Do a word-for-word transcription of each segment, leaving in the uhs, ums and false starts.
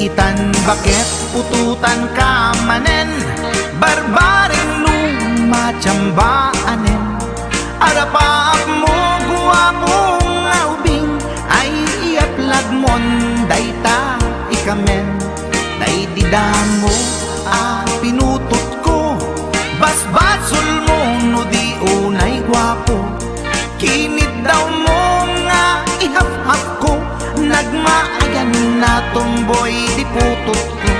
Itan baket putotanka manen, barbareng no matiambaanen. Arapaapmo, guapo nga ubing, ay iyaplagmon dayta ikamen. Daydi damo a pinutotko, basbasolmo no di unay guapo. Kiniddawmo nga ihafhafko, nagmaayan a tomboy ti putotko.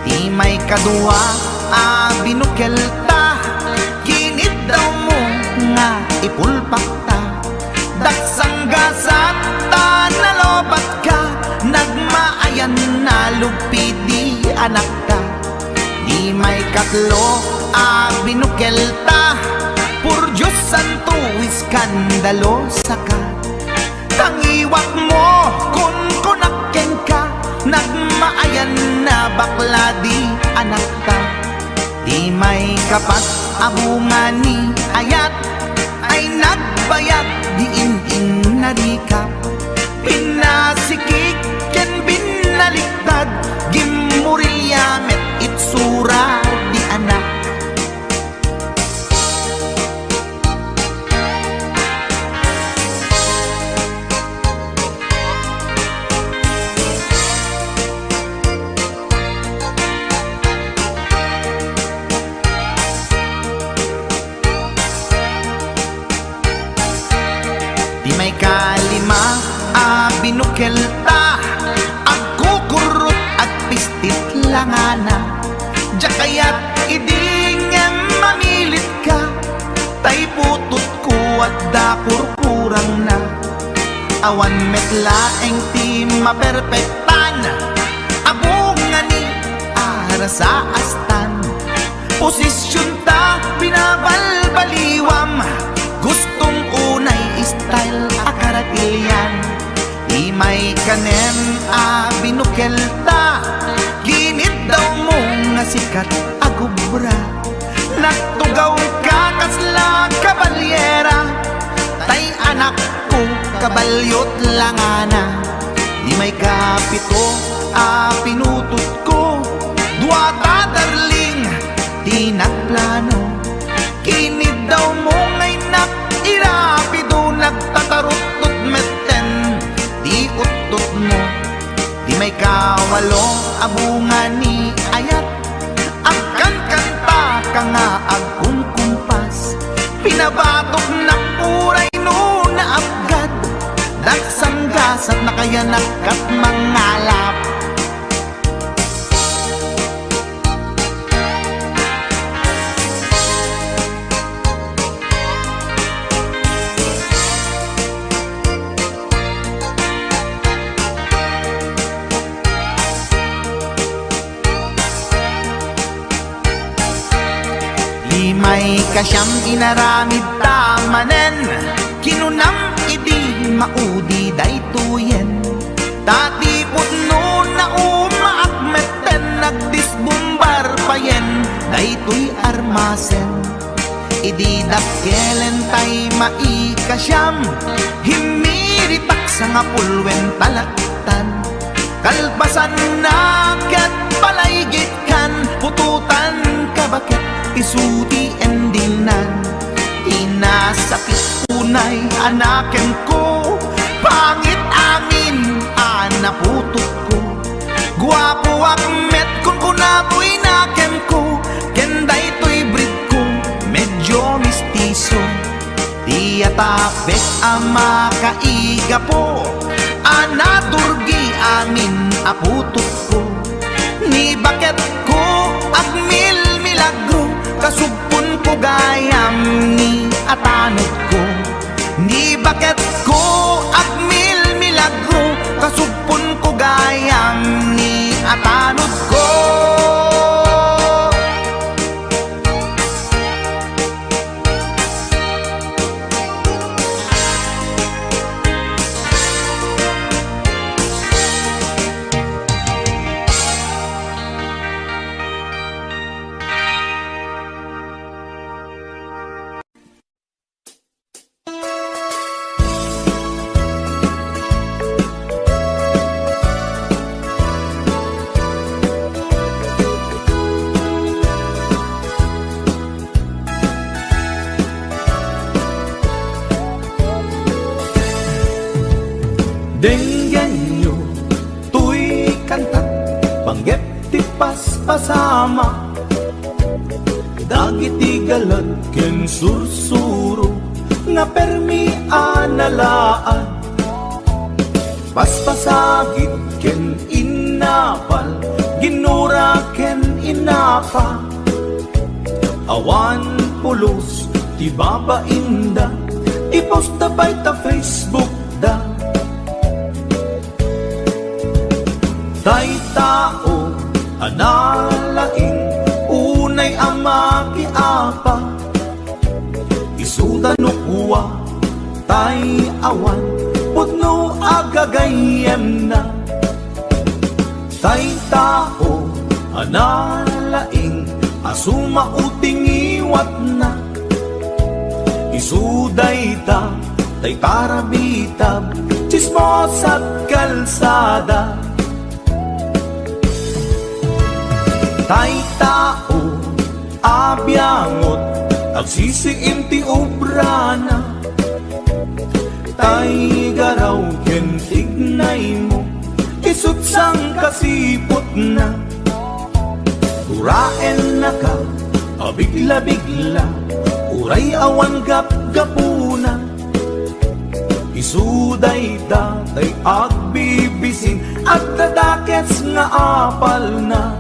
Ti maikadua a binukelta, kiniddawmo nga ipulpakta. Daksanggasat ta nalobatka, nagmaayan a lugpi ti anakta. Ti maikatlo a binukelta, por Dios santo, iskandalosaka. Tangiwakmo, kunkunak kenka, nagmaayan a bakla ti anakta. Ti maikapat a bunga ni ayat, ay nagbayag ti in-inna ti kap. Pinasikig ken binaliktad, gimmurilya met itsura ti anak. Ti maikalima a binukelta, agkukurrot, agpistit langana. Diak kayat idi ngem mamilitka, tay putotko adda kurkurangna. Awan met laeng ti maperpektan, a bunga ni arasaastan. Posisionta binabalbaliwam, gustom unay style a karagilian. Ti maikanem a binukelta, giniddawmo nga sikat a gubra. Nagtugawka kasla kabalyera, tay anakko, kabalyot langana. Ti maikapito a pinutotko, duata darling ti nagplano. Kiniddawmo nga innak irapido, nagtataruttot metten ti uttotmo. Ti maikawalo a bunga ni ayat, agkankantaka nga agkunkumpas. Pinabatoknak uray no naapgad, daksanggasat nakayanak kat mangalap. Ti maikasiam inaramidta manen, kinunam idi maudi daytoyen. Ta ti pudno naumaak metten, nagdisbumbar payen daytoy armasen. Idi dakkelen tay maikasiam, himmiritak sangapulwen talaktan. Kalpasanna ket palaygitkan, putotanka baket isu ti endingnan. Ti nasakit unay a nakemko, pangit amin a naputotko. Guapoak met, kunkuna toy nakemko, ken daytoy breedko, medyo mestizo. Ti atapek a makaigapo, a nadurgi amin a putotko. Ni baketko agmilmilagro, kasugponko gayam ni atanodko. Ni baketko agmilmilagro, kasugponko gayam ni atanodko. Denggenyo toy kantak, panggep ti paspasama. Dagiti galet ken sursuro nga permi a nalaad. Paspasagid ken innapal, ginura ken innapa. Awan pulos ti babainda, iposta pay ta Facebook da. Tay tao a nalaing, unay a makiapa, isuda no kua, tay awan pudno a gagayyemna. Tay tao a nalaing a sumao ti ngiwatna. Isu dayta, tay parabitab, tsismosa ket kalsada. Tay tao a biangot, agsisiim ti obrana. Tay garaw ken tignaymo, isu't sangkasiputna. Turaennaka a bigla-bigla, uray awan gapgapuna. Isu dayta tay agbibisin, agdadakes nga apalna.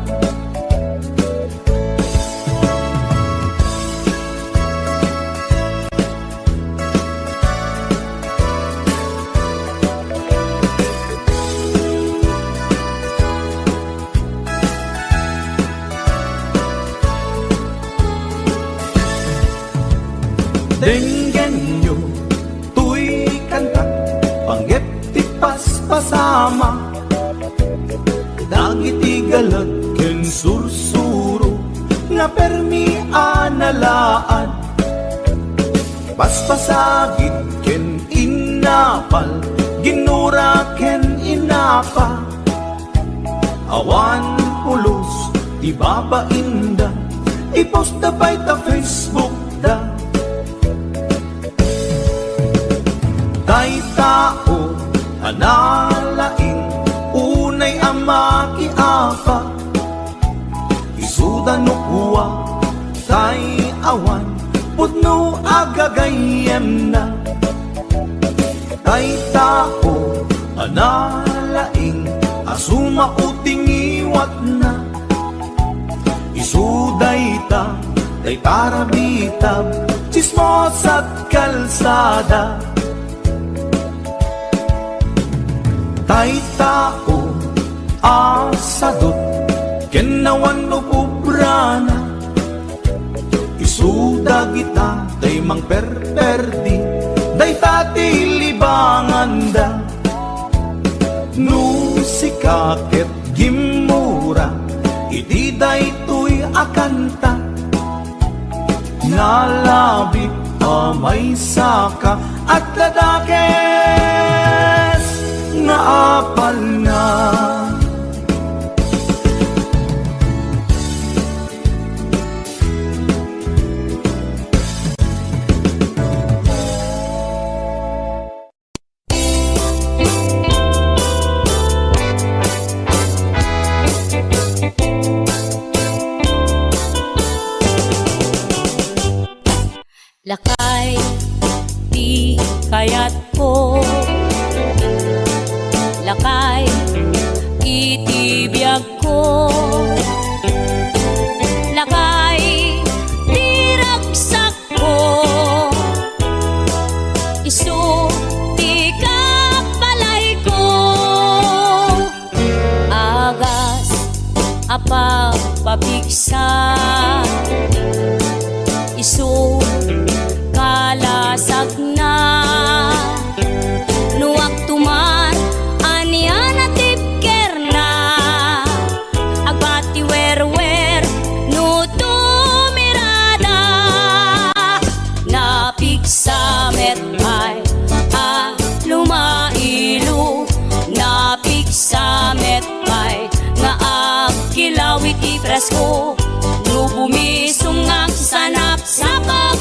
Denggenyo toy kantak, panggep ti paspasama. Dagiti galet ken sursuro nga permi a nalaad. Paspasagid ken innapal, ginura ken innapa. Awan pulos ti babainda, iposta pay ta Facebook da. Tay tao a nalaing, unay a makiapa, isuda no kua, tay awan pudno a gagayyemna. Tay tao a nalaing a sumao ti ngiwatna. Isu dayta tay parabitab, tsismosa ket kalsada. Tay tao a sadut ken awan no pobrana. Isu dagita tay mangperperdi, dayta ti libanganda. No sika ket gimmura iti daytoy a kanta, nalabit a maysaka, agdadakes nga apalna. Lakay ti kayatko, lakay iti biagko, lakay ti ragsak ko, isu ti kabalayko. Agas a pagpapigsa, isu kalasagna. No agtuman, ania natipkerna? Agbati werwer no tumirada. Napigsa met pay a lumailo, napigsa met pay nga agkilaw iti presko. No bumisong nga agsanapsapek,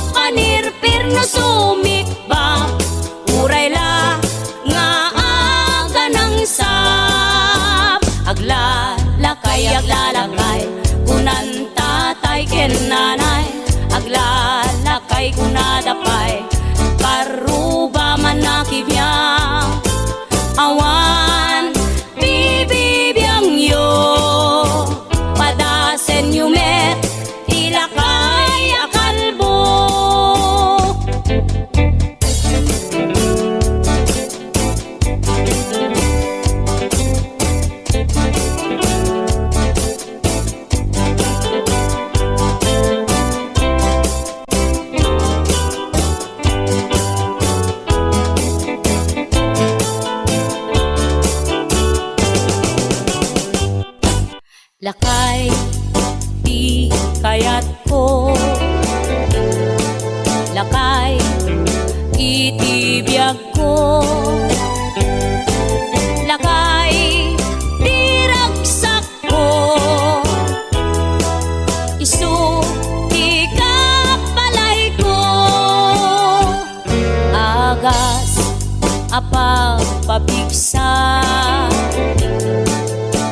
Papigsa,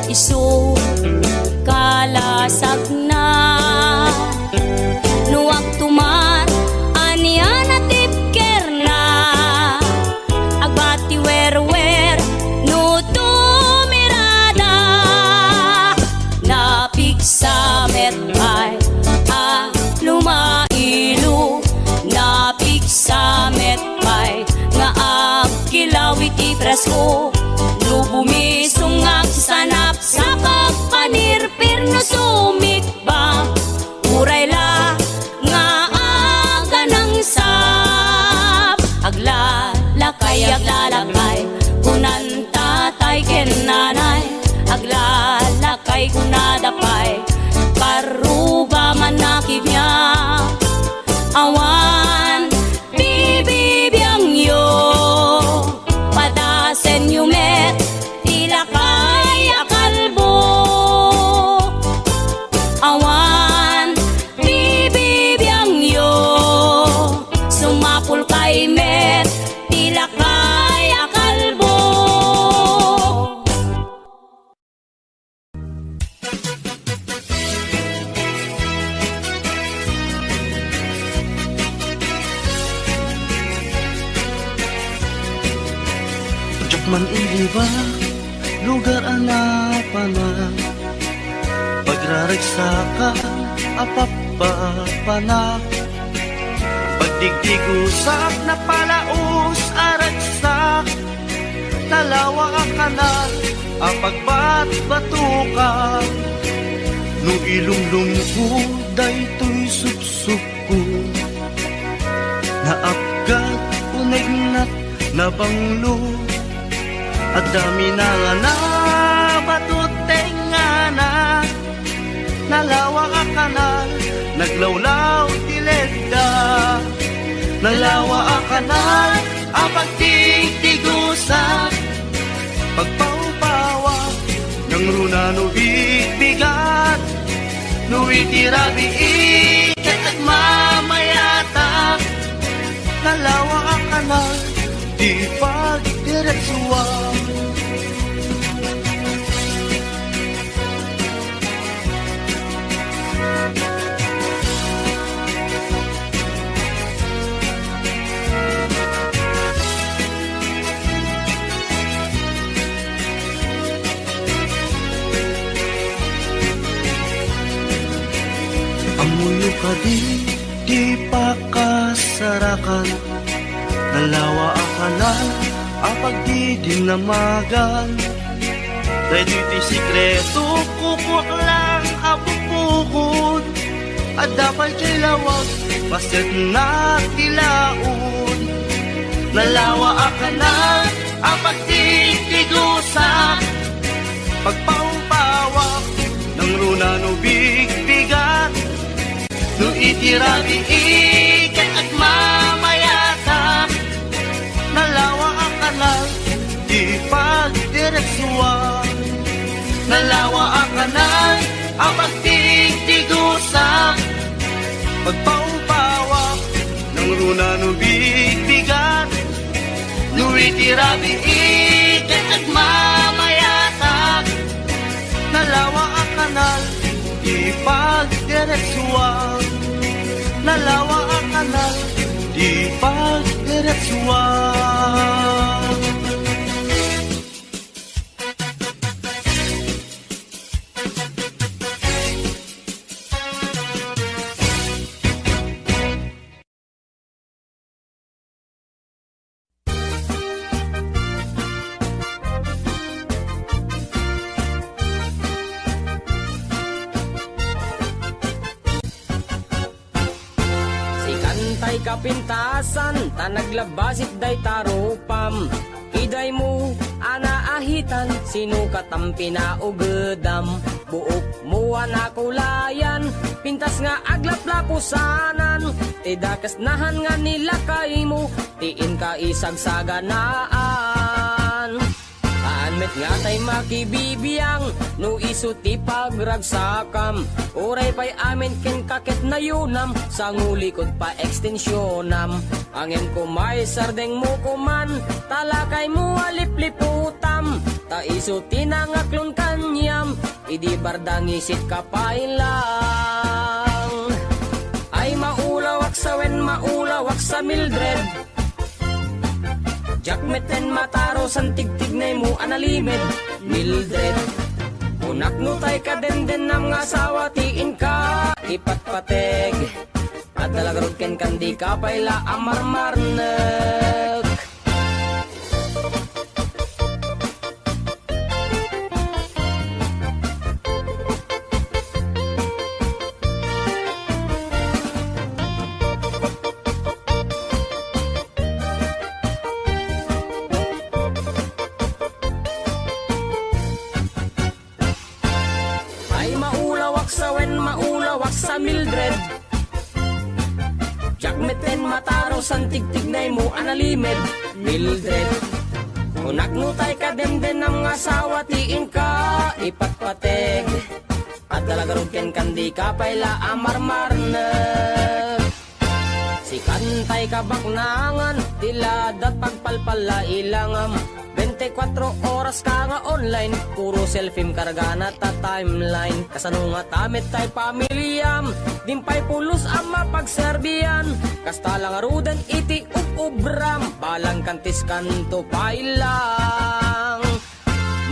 isu kalasagna. No agtumar, ania natipkerna? Agbati werwer no tumirada. Napigsa met pay a lumailo, napigsa met pay nga agkilaw iti presko. No bumisong nga agsanapsap, agpanirpir no sumikbang, uray la nga aganangsap. Aglalakay, aglalakay, kunan tatay ken nanay. Aglalakay kunada pay, karuba man nakibnya. Awan bibibiangyo, padasenyo met ti lakay a kalbo. Awan bibibiangyo, sumapulkay met ti lakay a kalbo. Diak man iliba, lugar a napanak, pagraragsakan a pappapanak, pagdigdigusak, napalaos a ragsak, nalawa a kanal a pagbatbatukan. No ilumlumko daytoy supsupko, naapgat, unegnat, nabanglo. Adda minangana, bato tengngana, nalawa a kanal, naglawlaw ti ledda. Nalawa a kanal a pagtigtigusak, pagpawpawak, nangruna no bigbigat, no iti rabii ket agmamayatak. Nalawa a kanal ti pagdiretsuan. Ammoyo kadi ti pakasarakan, nalawa a kanal a pagdidinnamagan. Daytoy ti sekreto, kukuak lang a pupukod. Adda pay diay lawag, pasekna ti laod. Nalawa a kanal a pagtigtigusak, pagpawpawak, nangruna no bigbigat. No iti rabii ket agmamayatak, nalawa a kanal ti pagdiretsuan. Nalawa a kanal a pagtigtigusak, pagpawpawak, nangruna no bigbigat. No iti rabii ket agmamayatak, nalawa a kanal ti pagdiretsuan. Nalawa a kanal ti pagdiretsuan. Sikan tay kapintasan, ta naglabasit dayta rupam. Idaymo a naahitan, sino katam pinaugedam? Buokmo a nakulayan, pintas nga aglaplapusanan. Ti dakes nahan nga nilakaymo, ti inka isagsaganaan. Haan met Ngatay makibibiang no isu ti pagragsakam. Uray pay amin kenka ket nayunam, sangulikod pa extensionam. Angem ko may sardengmo koman, talakaymo a lipliputam. Ta isu ti nangaklon kaniam, idi bardangisit ka pay lang. Ay maulawak sa wen, maulawak sa Mildred. Diak metten mataro san tigtignaymo a nalimed, Mildred. Kunak no tay kadendennam nga asawa ti inka ipatpateg. Adda la garud kenka, dika pay la a marmarnek. Ay maulawak sa wen, maulawak sa Mildred. Diak metten mataro san tigtignaymo a nalimed, Mildred. Kunak no tay kadendennam nga asawa ti inka ipatpateg. Adda la garud kenka, dika pay la a marmarnek. Sikan tay kabaknangan, ti ladat pagpalpalla ilangam. Bente kuatro oras ka nga online, puro selfiem kargana ta timeline. Kasano ngata met tay pamiliam, din pay pulos a mapagserbian. Kasta la ngaruden iti ub-ubram, balang kantiskanto pay lang.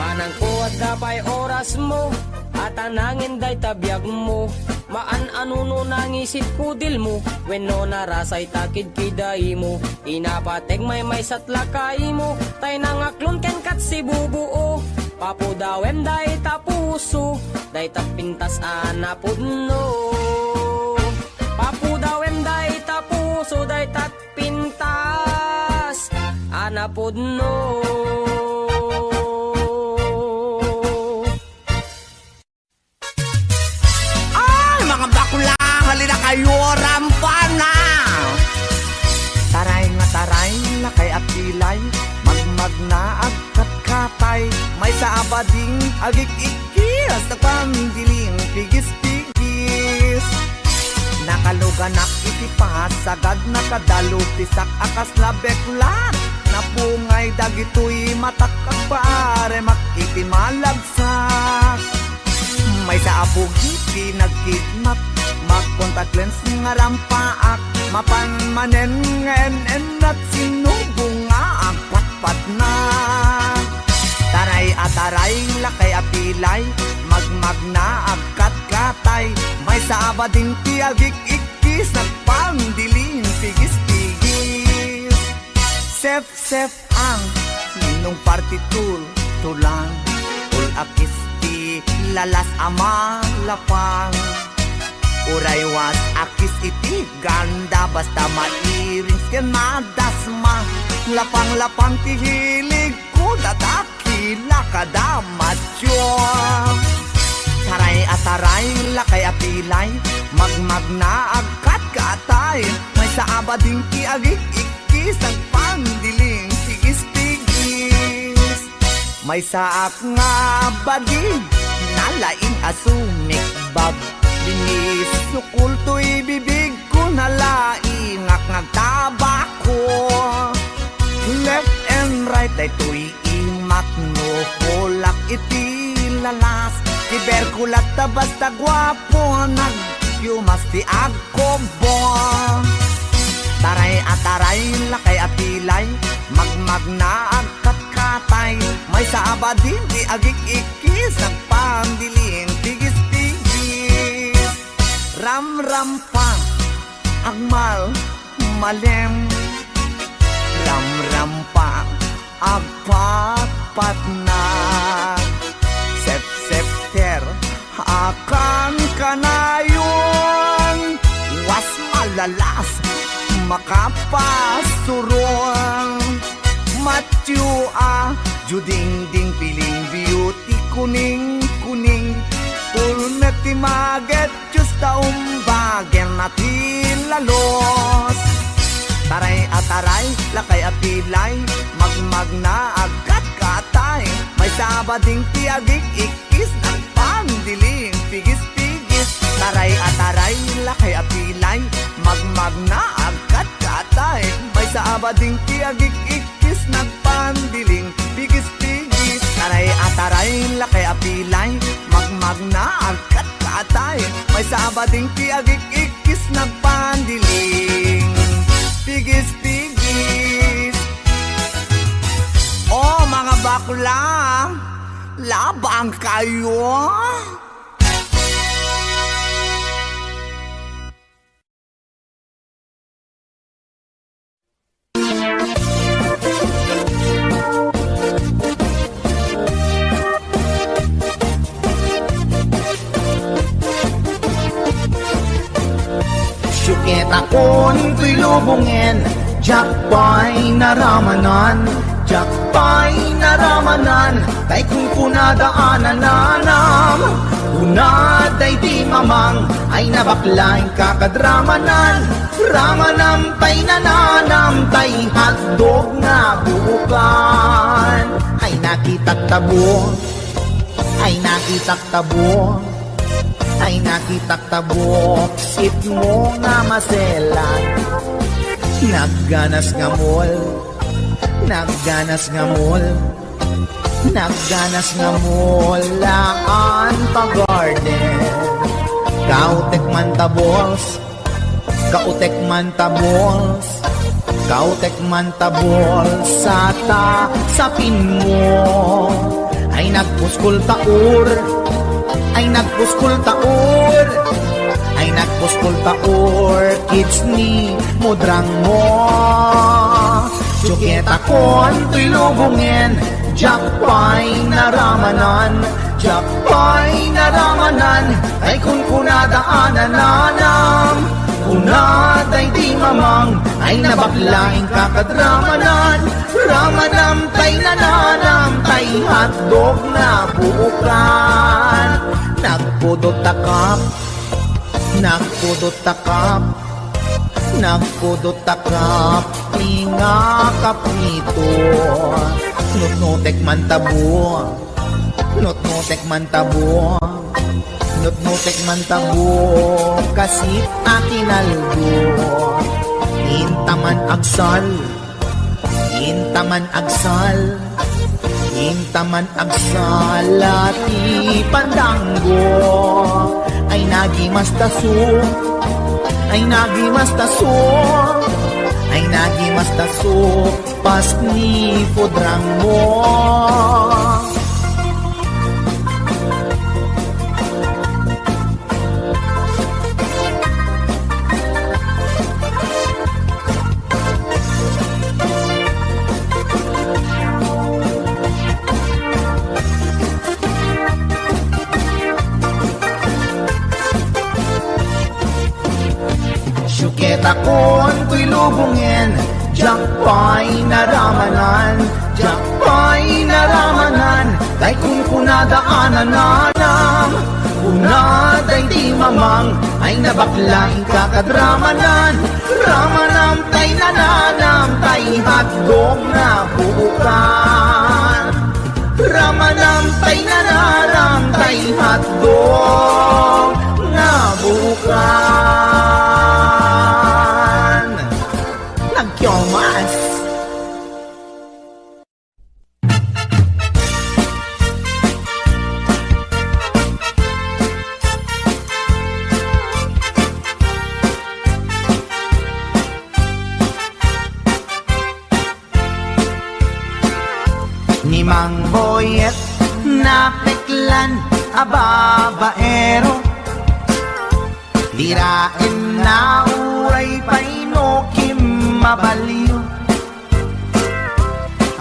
Manangko, adda pay orasmo, a tanangen dayta biagmo. Maan a nuno nangisit kudilmo, wenno narasay ta kidkidaymo. Inapateg maymaysat lakaymo, tay nangaklon kenkat sibubuo. Papudawem dayta puso, dayta pintas a napudno. Papudawem dayta puso, dayta pintas a napudno. Ay, mga bakla, halina kayo, rampana! Taray nga taray, lakay a pilay, magmagna agkatkatay, maysa a bading, agik-ikkis, nagpandiling, pigis-pigis. Nakaluganak iti pasagad, nakadalupisak a kasla beklat. Napungay dagitoy matak, agparemak iti malagsak. Maysa a bugi pinagkidnap, mag-contact lens nga rampaak, mapan manen nga en-ennat, sinubo nga agpatpatna. Taray a taray, lakay a pilay, magmagna agkatkatay, maysa a bading ti agik-ikkis, nagpandiling pigis-pigis. Sef-sef ang ninong party tool, tulang, ul-akis ti lalas a malapang. Uray was-akis iti ganda, basta mairing ken madasma. Lapang-lapang ti hilig ko, dadakila kada macho. Taray a taray, lakay a pilay, magmagna agkatkatay, maysa a bading ti agik-ikkis, nagpandiling pigis-pigis. Maysaak nga bading, nalaing a sumikbab. Binis no kultoy bibigko, nalaingak nga agtabako. Left and right, daytoy imak no hulak iti lalas. Ti berkulat ta basta guapo, nagyumas ti agkubbo. Taray a taray, lakay a pilay, magmagna agkatkatay, maysa a bading ti agik-ikkis, nagpandiling pigis-pigis. Ramrampa, agmal-malem. Ramrampa, agpatpatna. Sepsepter, akan kanayon. Was malalas, makapasuron. Matyo a, judingding, piling beauty, kuning-kuning. Pulmet ti maget, Diyos ta umbagen a ti lalos. Taray a taray, lakay a pilay, magmagna agkatkatay, maysa Bading ti agik-ikkis, nagpandiling, pigis-pigis, taray a taray, lakay a pilay, magmagna, agkat-katay, maysa a bading ti agik-ikkis, nagpandiling, pigis-pigis, taray a taray, lakay a pilay, magmagna, agkat-katay, maysa a bading ti agik-ikkis, nagpandiling, pigis-pigis. Oh, mga bakla, labang kayo. Siuketakon toy lubongen, diak pay naramanan, diak pay naramanan, tay kunkunada a nananam. Kuna daydi mamang, ay nabakla inka kad ramanan, ramanam tay nananam, tay hotdog nga buokan. Ay nakitak tabo, ay nakitak tabo, ay nakitak tabo, sitmo nga maselan. Nagganas nga mall, nagganas nga mall, nagganas nga mall, haan ta garden. Kautek man ta balls, kautek man ta balls, kautek man ta balls, sa ta sapin mo. Ay nagpuskol ta ur, ay nagpuskol ta ur, ay nagpuskol ta ur, kids ni mudrang mo. Siuketakon toy lubongen, diak pay naramanan, diak pay naramanan, tay kunkunada a nananam. Kuna daydi mamang, ay nabakla inka kad ramanan, ramanam tay nananam, tay hotdog nga buokan. Nagpudot ta kap, nagpudot ta kap, nagpudot ta kap, ti nga kaprito. Nutnutek man tabo, nutnutek man tabo, nutnutek man tabo, kasit a kinaldo. Inta man agsal, inta man agsal, inta man agsal a ti pandanggo. Ay nagimastaso, ay nagimastaso, ay nagimastaso, pas ni pudrang mo. Siuketakon toy lubongen, diak pay naramanan, diak pay naramanan, tay kunkunada a nananam. Kuna daydi mamang, ay nabakla inka kad ramanan, ramanam tay nananam, tay hotdog nga buokan. Ramanam tay nananam, tay hotdog nga buokan. Nagkiomas. Ni Mang Boyet, napeklan a babaero, diraenna uray pay no kim mabalio.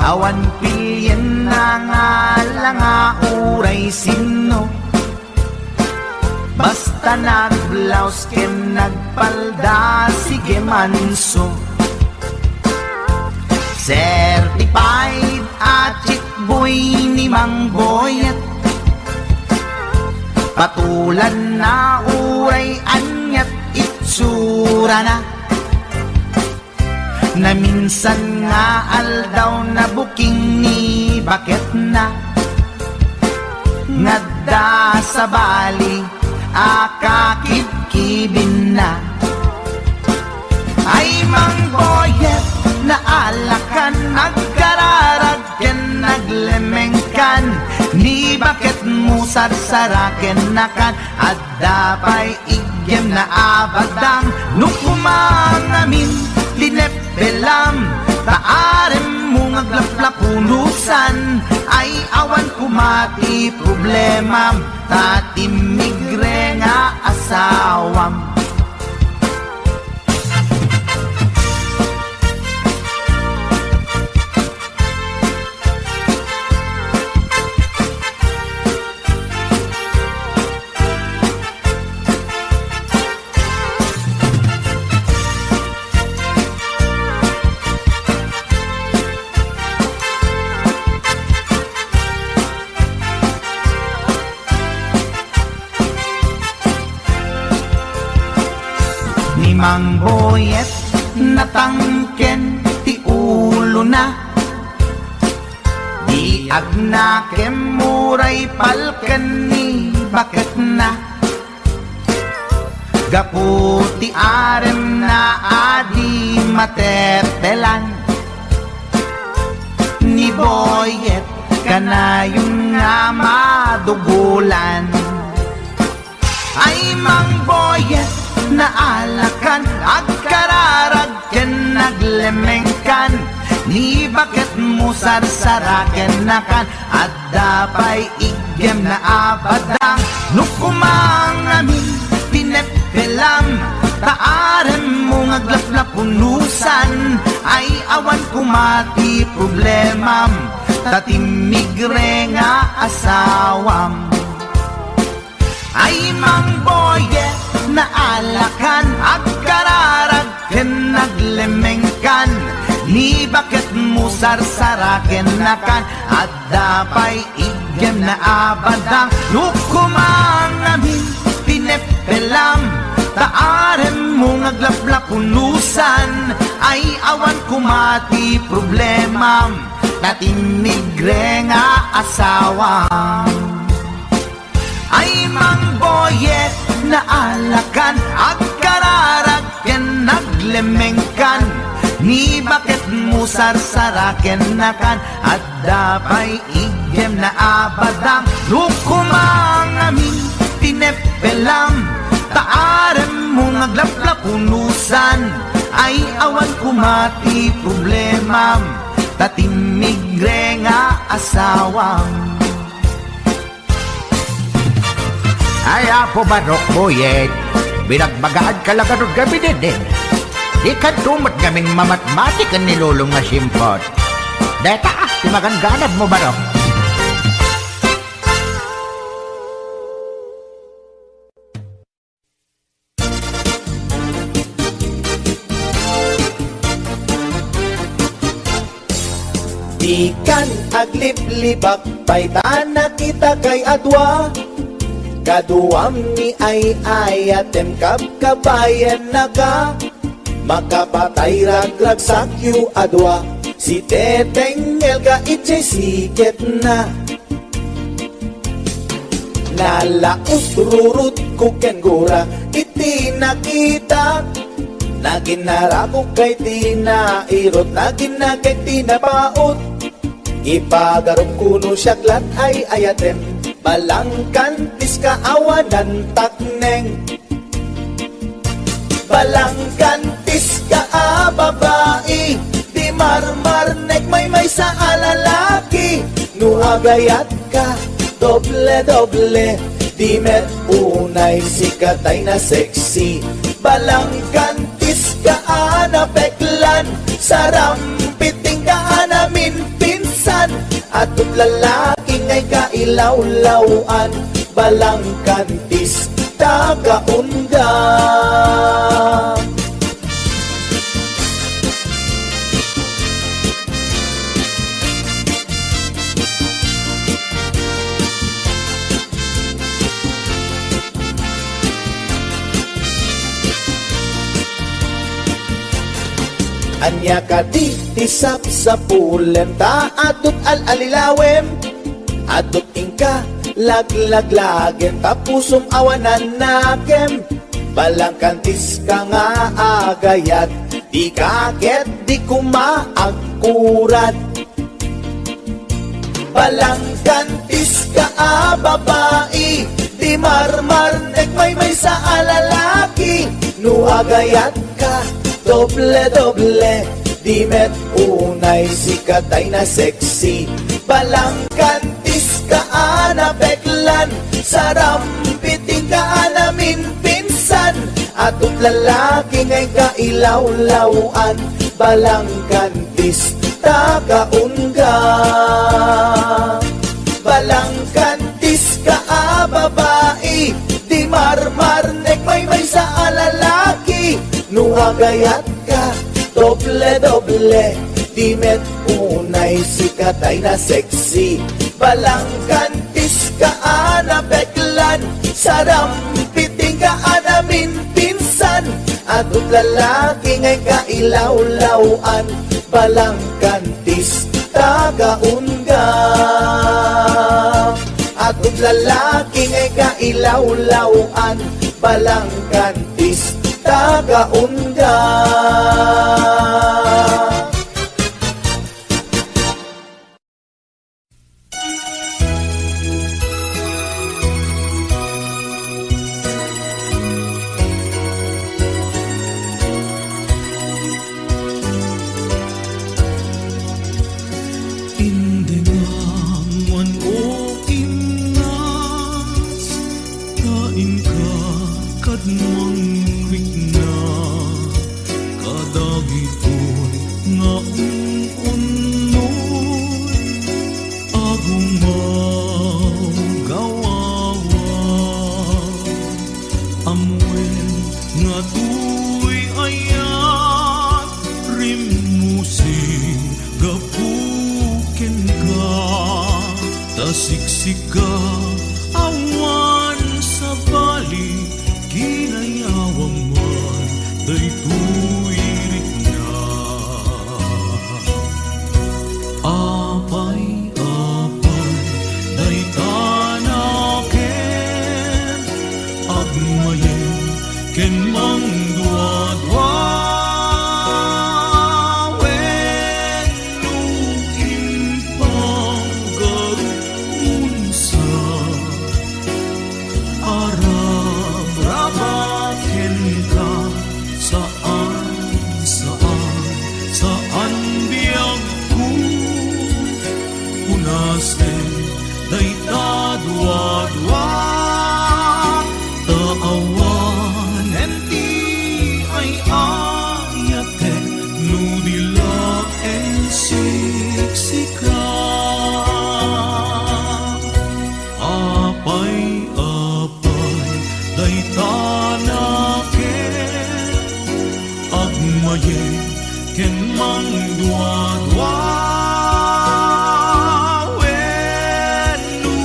Awan pilienna nga ala nga uray sinno. Basta nagblaus ken nagpalda, sige manso. Certified a chick boy ni Mang Boyet. Patulanna uray ania't itsurana. Naminsan nga aldaw, nabuking ni baketna. Ngadda sabali a kakibkibinna. Ay, Mang Boyet, naalakan, agkararag ken naglemengkan, ni baket mo sarsaraken nakan, adda pay iggem na abadang, no kumangamin ti nep- Belam, ta arem mo nga aglaplapunusan, ay awan koma ti problemam, ta timmigre nga asawam. Ni Mang Boyet, natangken ti ulona. Di agnakem uray palken ni baketna. Gapu ti aremna a di matepelan, ni Boyet kanayon nga madugulan. Ay, Mang Boyet, naalakan, agkararag ken naglemengkan, ni baket mo sarsaraken nakan, adda pay iggem na abadang, no kumangamin ti neppelam, ta arem mo nga aglaplapunusan, ay awan koma ti problemam, ta timmigre nga asawam. Ay, Mang Boyet, naalakan, agkararag ken naglemengkan, ni baket mo sarsaraken nakan, adda pay iggem na abadang, no kumangamin ti neppelam, ta arem mo nga aglaplapunusan, ay awan koma ti problemam, ta timmigre nga asawam. Ay, Mang Boyet, naalakan, agkararag ken naglemengkan, ni baket mo sarsaraken nakan, adda pay iggem na abadang, no kumangamin ti neppelam, ta arem mo nga aglaplapunusan, ay awan koma ti problemam, ta timmigre nga asawam. Ay, Apo Barok, Boyet, binagbagaanka la garud gamin, eh. Dikanto met ngamin mamatmati ken ni Lolom nga simpot. Deta, ah, ti maganganabmo, Barok. Dikan agliblibak pay ta nakitakay a dua. Kaduam ni ay-ayatem, kabkabayennaka. Makapatay ragragsakyo a dua. Si Teteng Elga idiay siketna. Nalaus rurutko ken gura iti nakitak. Naginnarakok kay ti nairut, naginnakek ti napaut. Ipagarupko no siak lat ay ayatem, balangkantis ka awanan takneng. Balangkantis ka a babai, di marmarnek maymaysa a lalaki. No agayat ka, doble-doble, di met unay sikatay na sexy. Balangkantis ka a napeklan, sarampiting ka a naminpinsan. Adto't lalaki ngay kailawlawan, balangkantis ta kaunda. Ania kadi ti sapsapulem ta adto't al-alilawem? Adto't inka Laglaglagem ta pusom awan nanakem. Balangkantis ka nga agayat, dika ket di koma agkurat. Balangkantis ka a babai, di marmarnek maymaysa a lalaki. No agayat ka, doble-doble, di met unay sika tay na sexy. Balangkantis ka a napeklan, sarampiting ka a naminpinsan, adut lalaki nga inka ilawlaw-an. Balangkantis ta kaungga. Balangkantis ka a babai, di marmarnek maymaysa a lalaki. No agayat ka, doble-doble, di met unay sika tay na sexy. Balangkantis ka a napeklan, sarampiting ka a naminpinsan, adut lalaki nga inka ilawlaw-an. Balangkantis ta kaungga. Adut lalaki nga inka ilawlaw-an. Balangkantis ta kaungga. Indengam man, o Imnas, ta inka kad mangrikna kadagitoy nga un-unnoy a gumawgawa. Ammoen nga toy ayat rimmusi gapu kenka, ta siksika awan sabali, kinayawam man daytoy rikna. Apay, apay, dayta nakem, agmayem ken mangduadua, wenno impagarupmonsa, arabrabak kenka, saan, saan, saan biagko. Punasen dayta duadua, ta awanen ti ay-ayatek no di laeng siksika. Apay, apay, dayta nakem, agmayem ken mangduadua, wenno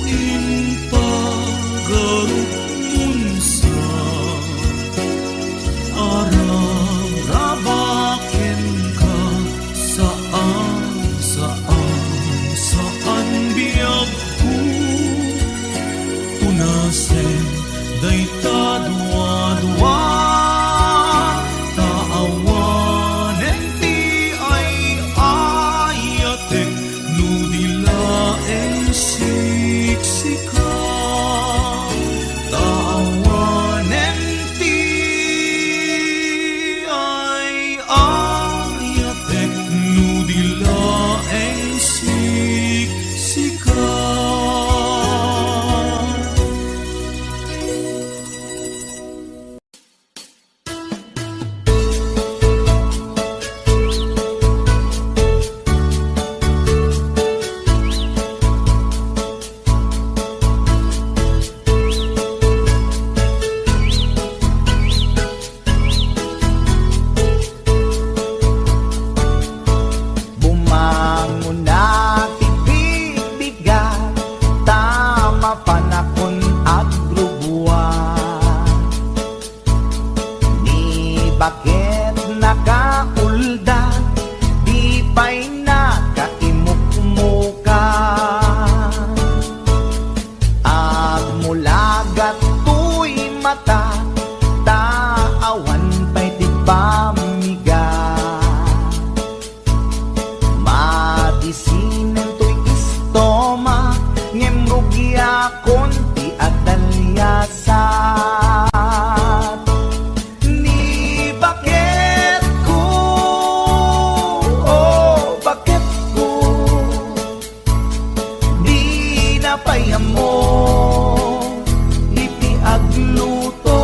impagarupmonsa, arabrabak kenka, saan, saan, saan biagko. Punasen dayta duadua, ta awanen ti ay-ayatek no di laeng siksika. Ta awanen ti ay-ayatek no di laeng siksika. Napay ammo iti agluto,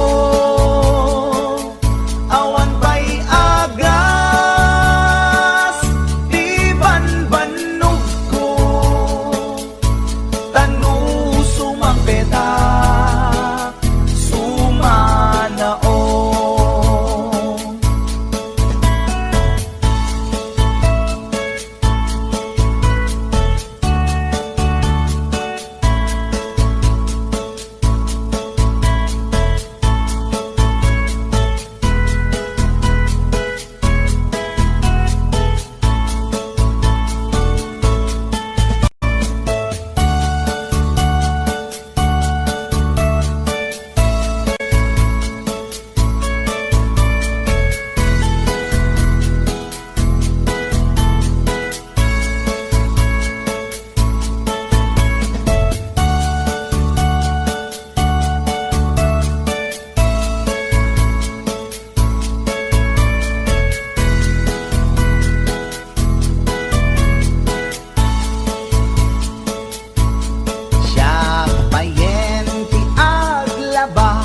awan pay agas ti banbannogko, ta no sumangpetak, sumanaon. Siak payen ti aglaba,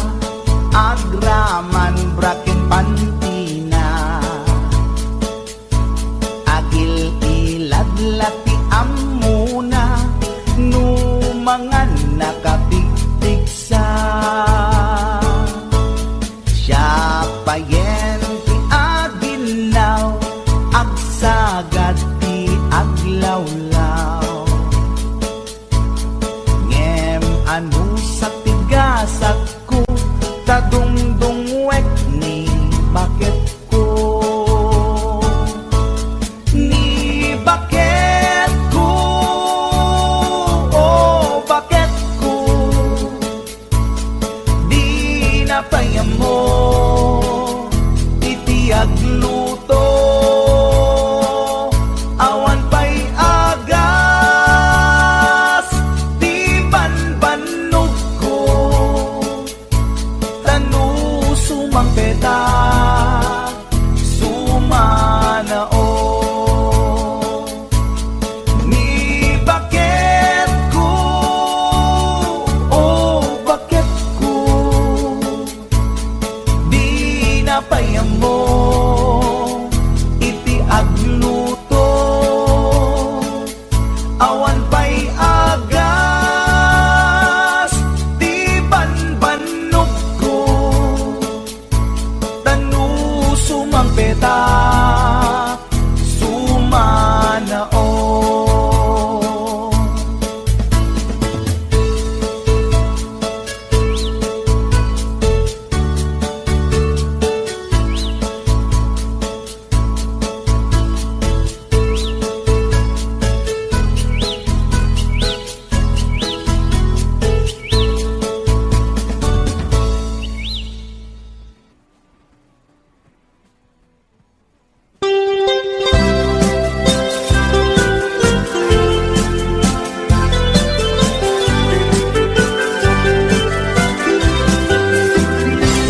agraman bra ken pantina. Agil-ilad la ti ammona no mangan nakapigpigsa. Siak payen ti aginnaw, agsagad ti aglawlaw. Ngem anusat ti gasatko, ta dungdungwek ni baketko. Ni baketko, o baketko, dina pay ammo iti agluto. Awan pay agas ti banbannogko, ta no sumangpetak, sumanaon. Ni baketko, o baketko, dina pay ammo iti agluto. Awan pay agas ti banbannogko, ta no sumangpetak, sumanaon.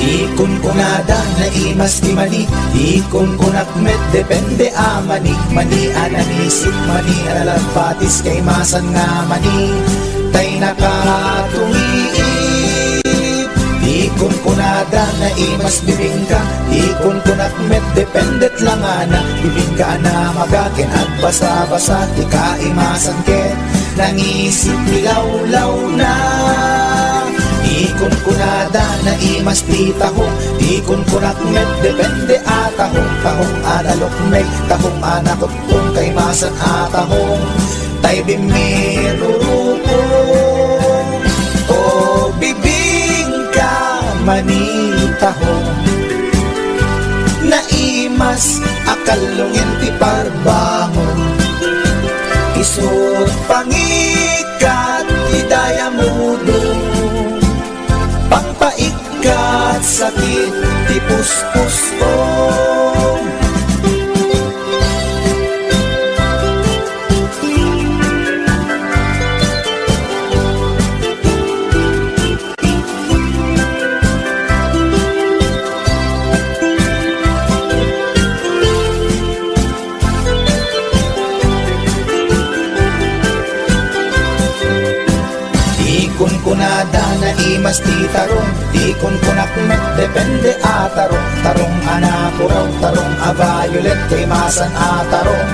Ikunkunada, naimas ti mani. Ikunkunak met, depende a mani. Mani a nangisip, mani a nalagpatis, kaimasan nga mani tay nakatungiit. Ikunkunada, naimas bibingka. Ikunkunak met, dependet langana. Bibingka a namaga ken agbasabasa ti kaimasan ket nangisip ti lawlawna. Ikunkunada, naimas ti tahong. Ikunkunak met, depende a tahong. Tahong a nalukmeg, tahong a nakutpong, kaimasan a tahong tay bimmirurukong. O bibingka, mani tahong. Naimas a kallungen ti parbangon. Isu't pangikat ti dayamudong. Pangpaikkat sakit ti puspusom. Kunkunada naimas ti tarong, ti kunkunak met depende a tarong, tarong a napuraw, tarong a violet, kaimasan a tarong,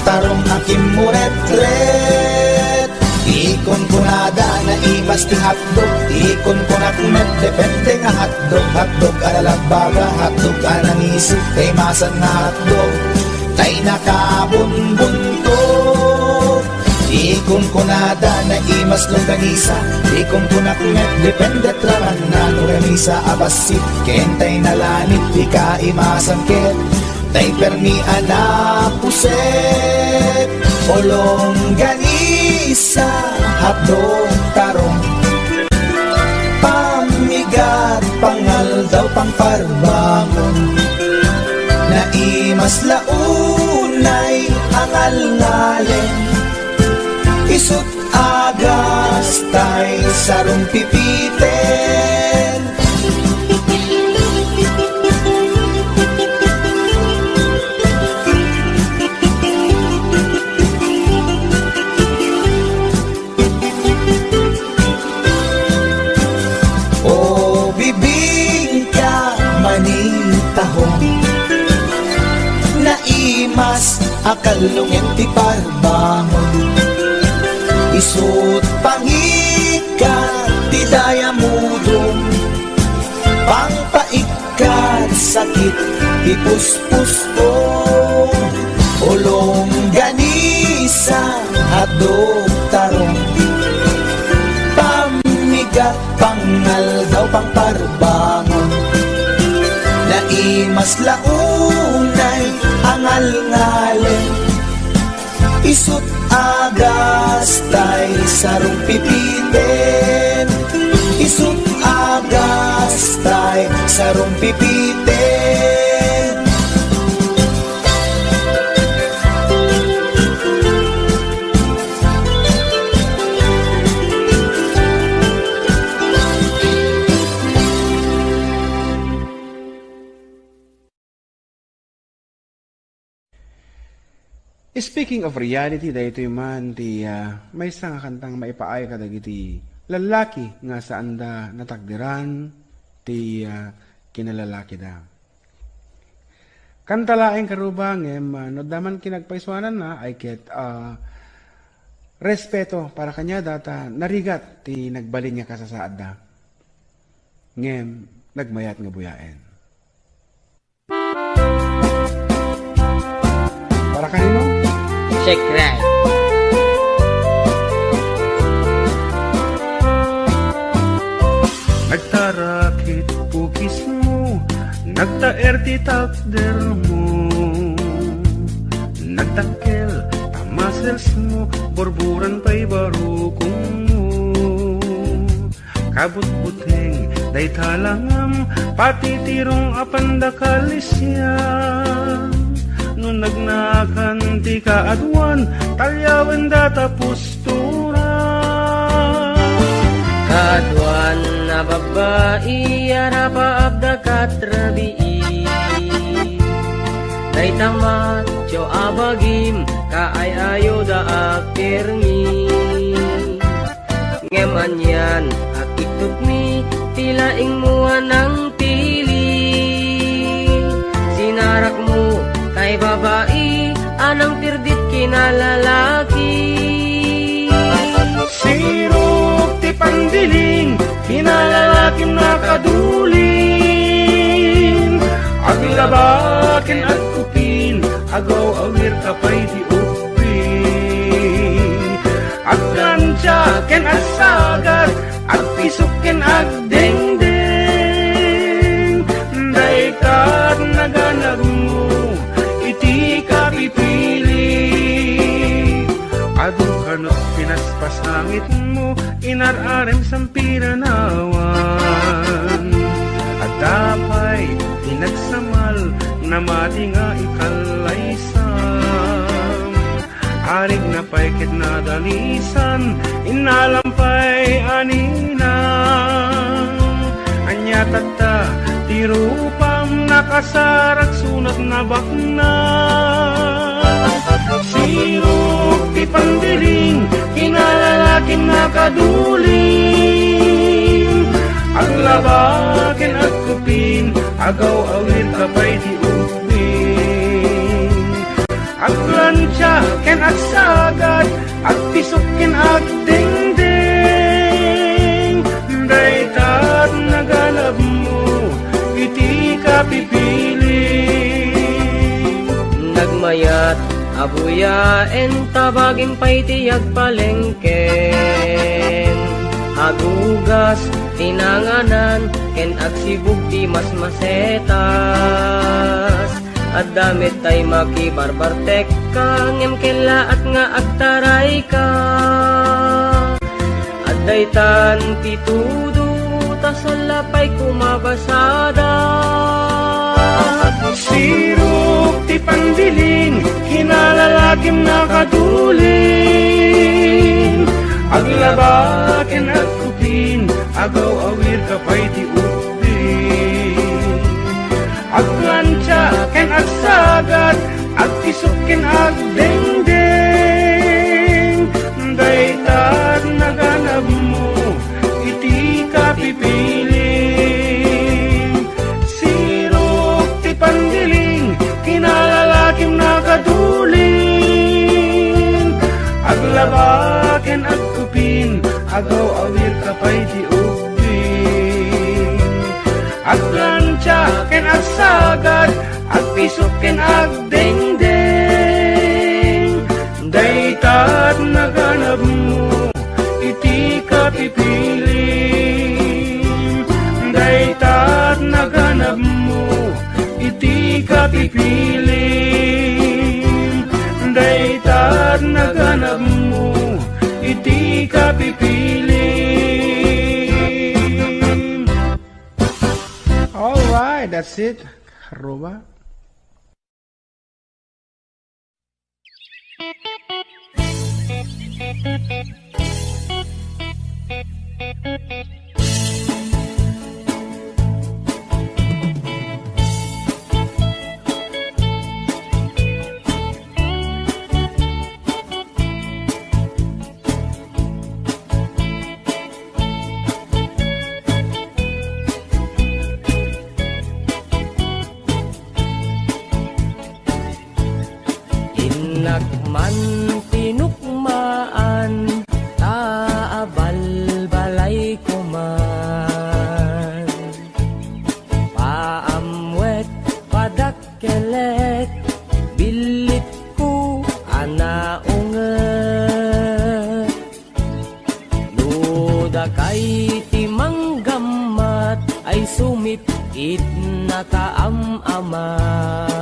tarong a kimmuretret. Ti kunkunada naimas ti hotdog, ti kunkunak met depende nga hotdog, hotdog a nalagbaga, hotdog a nangiso, kaimasan nga hotdog, tay nakabunbunto. Ti kunkunada naimas longganisa, ti kunkunak met depende raman no longganisa a bassit, ken tay nalanit ti kaimasan ket tay permi a napuset. O longganisa, hotdog, tarong, pammigat, pangaldaw, pangparbangon. Naimas la unay a ngalngalem, isut' a gastay sarumpipiten. O bibingka, manitahong, naimas a kallongen ti parbangon. Isut' pangikkat ti dayamudong, pangpaikkat sakit ti puspuso. O longganisa, hotdog, tarong, pammigat, pangaldaw, pangparbangon. Naimas la unay a ngalngalem, isut' a gastay sarumpipiten, isut' a gastay sarumpipiten. Speaking of reality, daytoy man ti, ah, maysa nga kantang maipaay kadagiti lallaki nga saanda natakderan ti, ah, kinalalakida. Kanta laeng karuba, ngem, ah, no adda man kinagpaysuananna, ay ket, ah, respeto para kaniada ta narigat ti nagbalin nga kasasaadda. Ngem, nagmayat nga buyaen. Para kanino? Check right. Nagtarakit pukismo, nagtaer ti takdermo, nagdakkel ta musclesmo, burburan pay barukongmo. Kabutbuteng dayta langam, patitirong a pandakalisyan. No nagnakan ti kaaduan, talyawen data postura. Kaaduan a babbai a rapaapda kat rabii. Dayta macho a bagim, kaay-ayoda a permi. Ngem anian a kittutmi ti laingmo a nangpili. Sinarakmo tay babai a nangtirdit kinalalaki. Sirok ti pandiling, kinalalakim nakadulin. Aglaba ken agkupin, agaw-awir ka pay ti ubbing. Agdansia ken agsagat, agpisok ken agdengdeng. Daykat naganagmo iti kapipili. Adu kano pinaspasangitmo, inar-arem sampiranawan. Adda pay ti nagsamal, namati nga ikallaysam. Arigna pay ket nadalisan, innalam pay a ninang. Ania tatta ti rupam, nakasarak sunat nabaknang. Sirok ti pandiling, kinalalakim nakaduling. Aglaba ken agkupin, agaw-awir ka pay ti ubbing. Agplantia ken agsagad, agpisok ken agdengdeng. Dayta ti naganabmo iti kapipili. Nagmayat a buyaen ta bagim pay ti agpalengken. Agugas ti nanganan ken agsibug ti masmasetas. Adda met tay makibarbartekka, ngem kellaat nga agtarayka. Adda itan ti tudo, ta salla pay kumabasada. Sirok ti pandiling, kinalalakim nakaduling. Aglaba ken agkupin, agaw-awir ka pay ti ubbing. Agplantia ken agsagad, agpisok ken agdengdeng. Dayta ti naganabmo iti kapipili. Sirok ti pandiling, kinalalakim nakaduling. Aglaba ken agkupin, agaw-awir ka pay ti ubbing. Agplantia ken agsagad, agpisok ken agdengdeng. Dayta ti naganabmo iti kapipili. Dayta ti naganabmo iti kapipili. Dayta ti naganabmo iti kapipili. All right, that's it. Aruba. Innak man tinukmaan, ta abalbalayko man. Paamwet, padak- kelet, billitko a naunget. No dakay ti manggammat ay sumit-itnaka am-amak.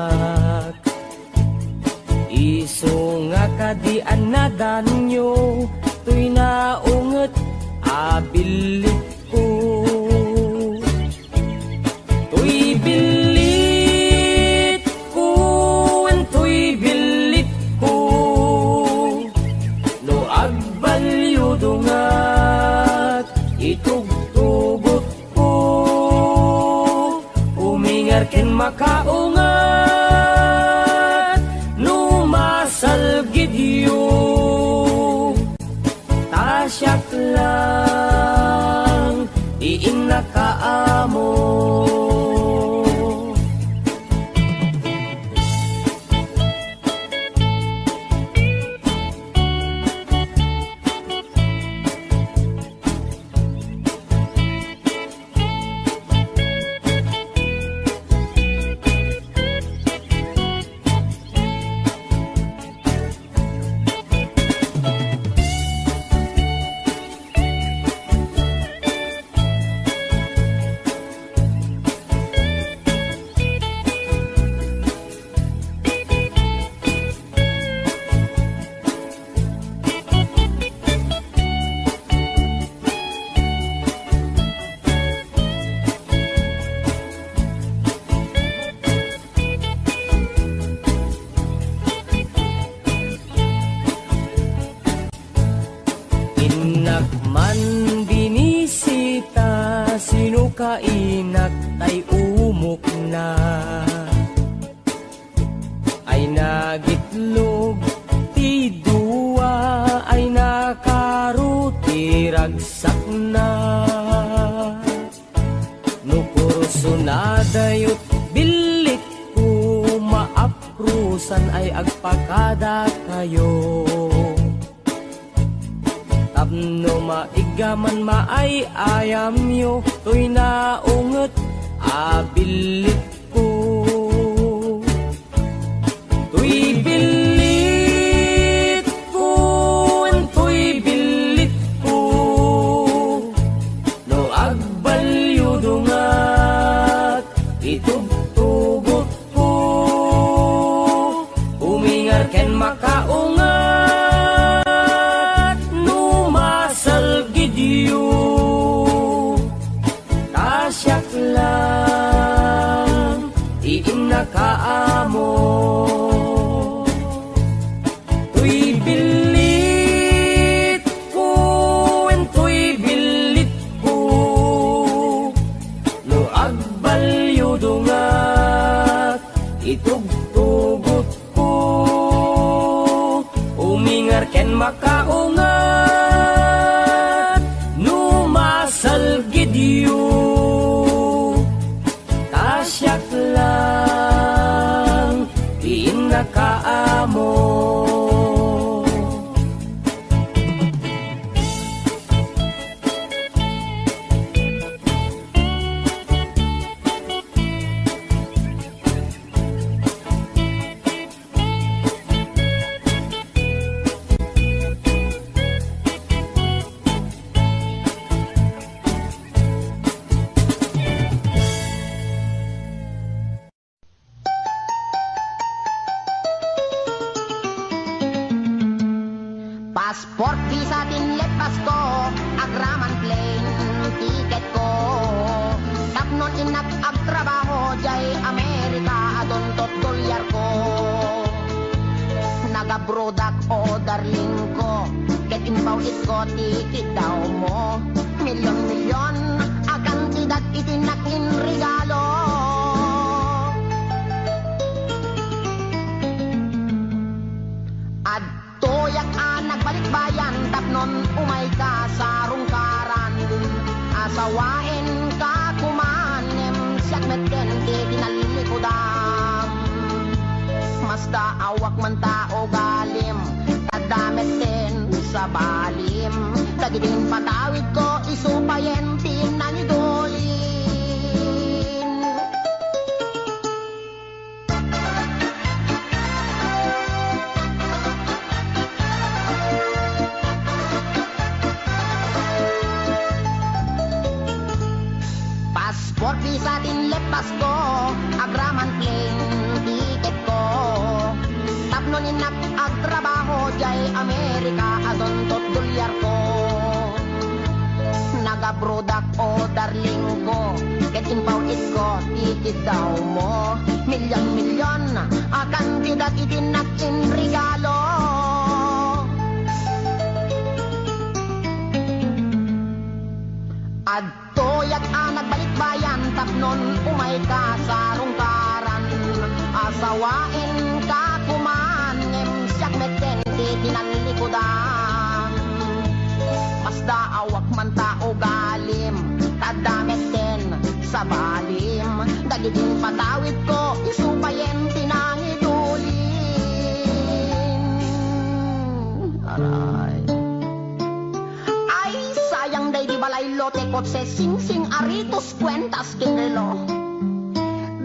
Isu nga kadi a nadanyo toy naunget a billitko. Toy billitko, wen toy billitko. No agballiyo dungat, itugtugotko. Umingar ken makaungat, no masalgidyo. Ta siak lang ti innaka a amo. Innak man binisita, sino ka inak tay umukna? Ay nagitlog Iragsakna no kursunadayot, billit ko maaprusan ay agpakadakayo. Tapno maiggaman maay-ayamyo, toy naunget a billit ko. Toy billit ko, wen toy billit ko. No agbalyudongat, itugtugot ko. Umingar ken makaungat no masalgidyo. Ta siak lang ti innakaammo. Toy billit ko, wen toy billit ko. No agbalyudongat, itugtugot ko. Umingar ken makaungat no masalgidyo. Ta siak lang ti innakaammo. Passport, visa, tin lepas ko, agraman plane ticket ko. Tapnon innak agtrabaho diay Amerika, adunto dolyar ko. Nagabrodak, o darling ko, ket impaw-itko ti kidawmo. Milyon-milyon a kantidat iti innak inregalo. Adtoyak a nagbalikbayan tapnon umayka sa rungkaran. Asawaenka koman ngem siak metten ti tinallikudam. Masdaawak man ta ugalim, adda metten sabalim. Dagiti impatawidko, isu payen ti nangidulin. Passport, visa, tin lepas ko, agraman plane ticket ko. Tapnon innak agtrabaho diay Amerika, adunto dolyar ko. Nagabrodak, o darling ko, ket impaw-itko ti kidawmo. Milyon-milyon a kantidat iti innak inregalo. Adtoyak a nagbalikbayan tapnon umayka sa rungkaran. Asawaenka koman ngem siak metten ti tinallikudam. Masdaawak man ta ugalim, ta adda metten sabalim. Dagiti impatawidko, isu payen ti nangidulin. Aray. Ay, sayang daydi balay, lote, kotse, singsing, aritos, kuentas, ken relo.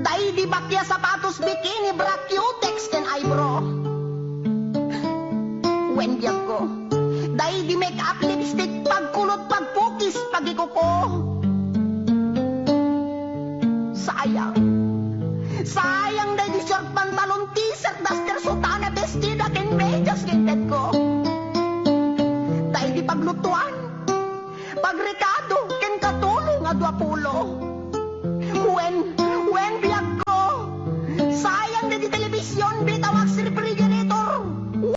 Daydi bakia, sapatos, bikini, bra, cutex, ken eyebrow. Wen biagko, daydi make-up, lipstick, pagkulot, pagpukis, pagikuko. Sayang. Sayang daydi short pantalon, t-shirt, duster, sutana, bestida, ken medias, ken tedko. Daydi paglutuan, pagrekado, ken katulong a duapulo. Wen, wen, biagko. Sayang daydi television, Betamax, refrigerator,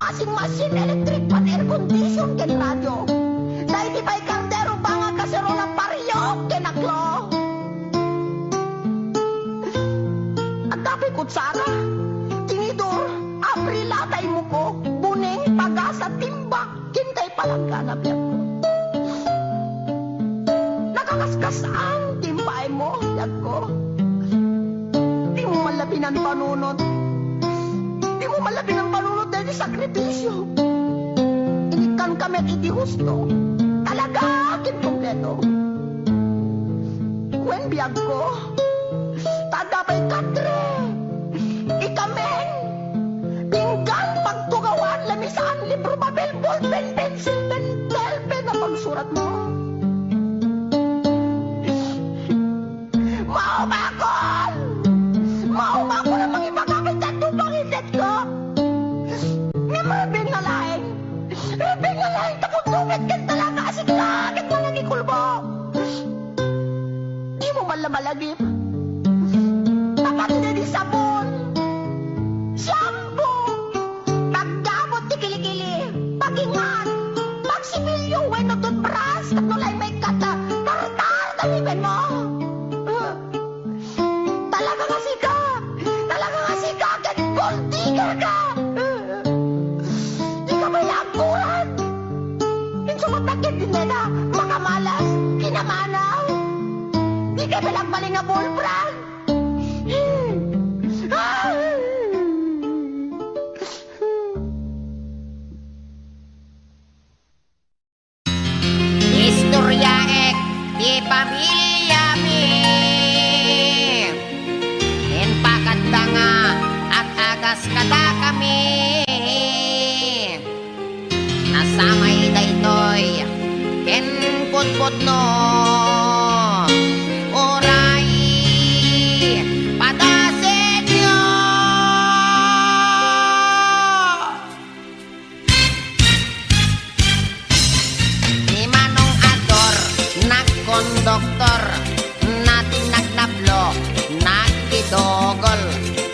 washing machine, electric fan, air condition, ken radio. Daydi pay kardero, banga, kaserola, pariok, ken aklo. Adda pay kutsara, tinidor, abrila, tay muko, buneng, pagasa, timba, ken tay palanggana, biagko. Saan ti impaaymo, biagko? Dimo man la pinanpanunot. Dimo man la pinanpanunot daydi sakripisio. Inikkanka met iti husto. Talaga ket kompleto. Wen, biagko, ta adda pay katre. Ikamin, pinggan, pagtugawan, lamisaan, libro, papel, ballpen, pensil, pentel, pen a pagsuratmo. Maumakon! Maumakon a mangibaga ket adda pangitedko. Ngem rubing nga laeng, rubing nga laeng, tapno met ken talaga a sika ket manangikulbo. Dimo man la malagip. Apat daydi sabon, shampoo, pagdabot ti kilikili, pagingan, pagsipilyo wenno toothbrush, tapno la immaykatla, tartar ta ngipenmo. Talaga nga sika! Talaga nga sika ket gold digger ka! Dika pay la agkuran! Insumatak ket dineda makamalas, kinamanaw! Dika pay la agbalin nga bullfrog! Istoryaek ti pamiliami. Impakadda nga ag-agas kadakami. Nasamay daytoy ken pudpudno. Uray padasenyo! Ni Manong Ador nagkonduktor, natinnag nablo, nagdidogol,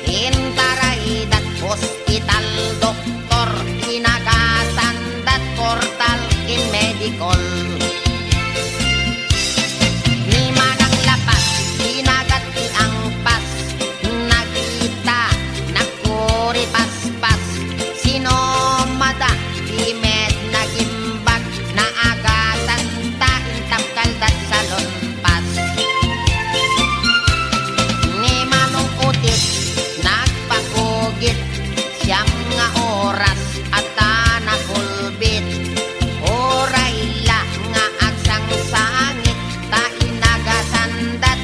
intaray dat ospital doktor, inagasan dat portal ken medikol. Ni Manang Lapas, inagat ti angpas, nagita, nagkuripaspas, sinumada, di met nagimbag, naagasan ta intapkal dat salunpas. Ni Manong Utit, nagpakugit, siam nga oras, adda nakulbit, uray la nga agsangsangit, ta inagasan dat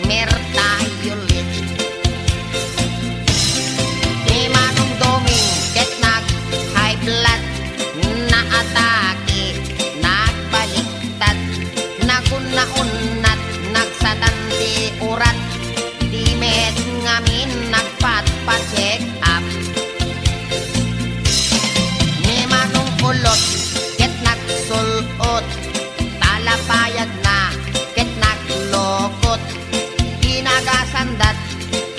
mertayulit. Ni Manong Doming ket nag-high blood, naatake, nagbaliktad, nagunnagunnat, nagsatan ti urat, di met ngamin nagpatpa-check up. Ni Manong Ulot ket nagsul-ot, talapayagna ket naglukot. Inagasan dat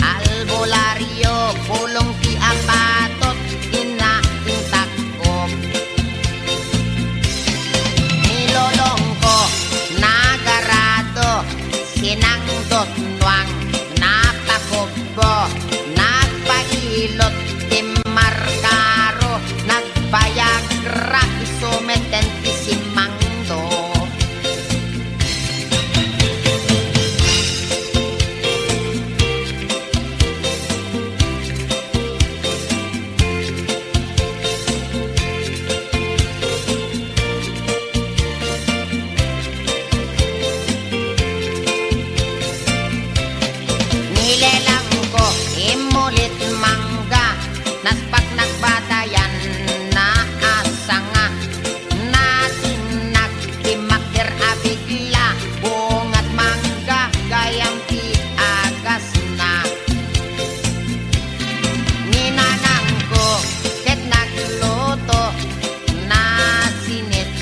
albularyo, pulong ti apatot, inna intak-ok. Ni Lolongko, nagarado, sinangdot nuang, napakubbo, nagpailot, timmarkaro, nagbayagra, isu met ti simangdo. Nilelangko, immulit mangga, naspak nagbatayan, naasanga, natinnag, timmakder a bigla, bungat mangga, gayam ti agasna. Ni nanangko, ket nagluto, nasinit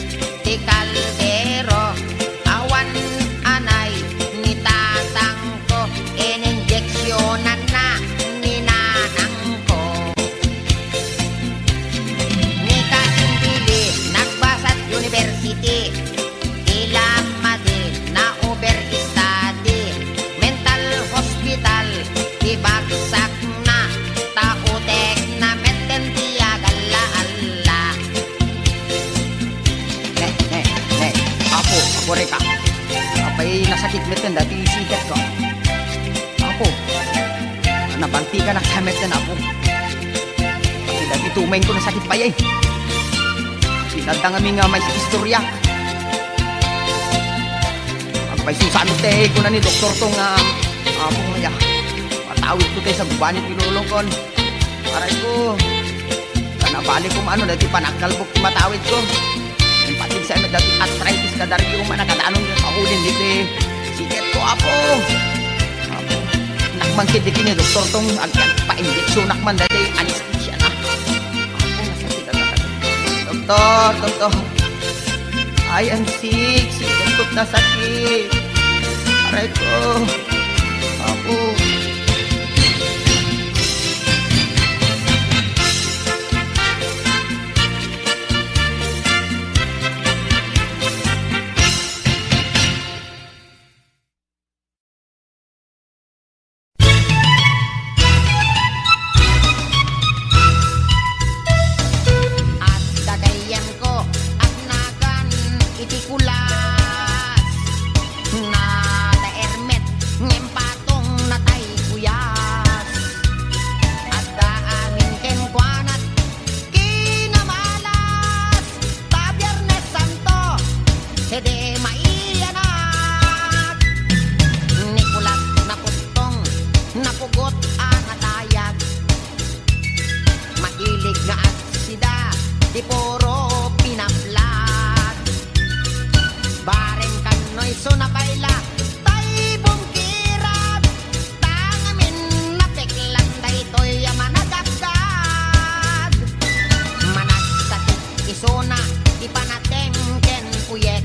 ti kaldero, awan anay ni tatangko, ininjeksionanna ni nanangko. Ni Kasimbili, nagbasat university, ti lamma di na-overstudy, mental hospital, ti bagsakna, ta utekna metten ti agalla-alla. Ne, ne, ne. Apo, apo, reka. Apay Nasakit met dati siketko. Apo, nabaltikanak sa met, Apo. Dati tumengko nasakit pay, eh. Sinadda ngamin nga may istorya. Agpayso sa met, eh, kuna ni doktorto nga, Apo, aya, matawidko tay sa gubanit ti lolongkon. Arayko. Nabali ko maano dati panagkalbok ti matawidko. Impateg sa met dati arthritis kada reumato, nakadanon nga kaulin diti siketko, Apo. Apo. Nakman ketdi ken ni doktorto nga ag-, agpa-injeksionak man dati anesthesia na. Apo, nasakit a, nasakit. Doktor, doktor. I am sick, siketko nasakit. Arayko. Apo. Adda gayyemko, agnagan iti kulas. Nataer met, ngem patong natay kuyas. Adda amin kenkuana kinamalas, ta Biernes Santo, sedi maiyanak. Ni kulas naputtong, napugot a natayag. Mahilig nga agsida, ti puro pinablad. Bareng kanno isu nabayla, tay bungkirad. Tangamin napeklan daytoy a managagad. Managsakit isuna, ipanateng ken uyek.